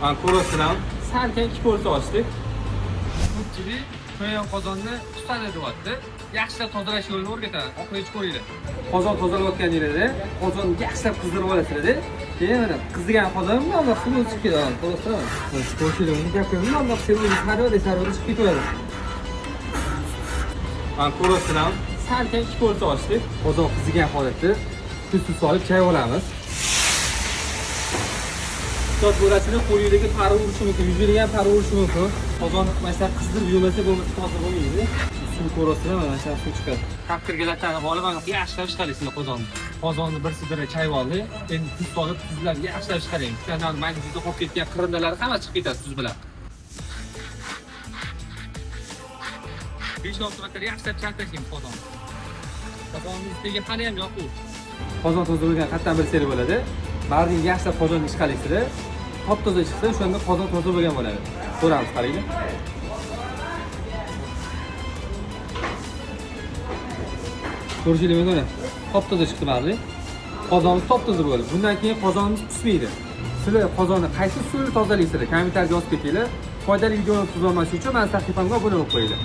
Mana ko'rasizlar, salkam 2 porsiya ochdik. Ko'pchilik qo'ygan qozonni tutadi deyapti. Yaxshilab tozalash yo'lini o'rgataman. Oxirigacha ko'ringlar. Qozon tozalayotganinglarda qozonni yaxshilab qizdirib olasizlar. Keyin mana qizigan qozon bundoq suv chiqib ketadi. Ko'rasizlarmi? Ko'rishinglar mumkin. Bundoq suv sarvada sarvada chiqib ketaveradi. Mana ko'rasizlar, salkam 2 porsiya ochdik. Qozon qizigan holatda tuz solib chay olamiz. Ehtiyot bo'lasizlar, qo'lingizga pari urishi mumkin, yuzingizga ham pari urishi mumkin. Qozonni masalan qizdirib yuvmasa bo'lmasa toza bo'lmaydi. Suv ko'rasizlar, mana shu suv chiqadi. Kapkirga latani olib, mana yaxshilab chiqaraysizlar qozonni. Qozonni bir sidra chayib oldik. Endi tuz solib, tuzlab yaxshilab chiqaring. O'shanda magnitda qolib ketgan qirindilar hamma chiqib ketadi tuz bilan. 5-6 marta yaxshilab chalib tashlaymiz qozonni. Qozonni ustiga hali ham yoquv. Qozon toza bo'lgan qayerdan bilsangiz bo'ladi. Bag'ring yaxshilab qozonni ishqalaysizlar. Top toza chiqsa, o'shanda qozon toza bo'lgan bo'ladi. Ko'ramiz, qaranglar. Ko'rishingiz mumkin. Top toza chiqdi bag'ri. Qozonimiz top toza bo'ldi. Bundan keyin qozonimiz qusmaydi. Sizlar qozonni qaysi usulda tozalaysizlar? Kommentariyga yozib ketinglar. Foydali videoni o'tkazolmash uchun meni sahifamga obuna bo'lib qo'yinglar.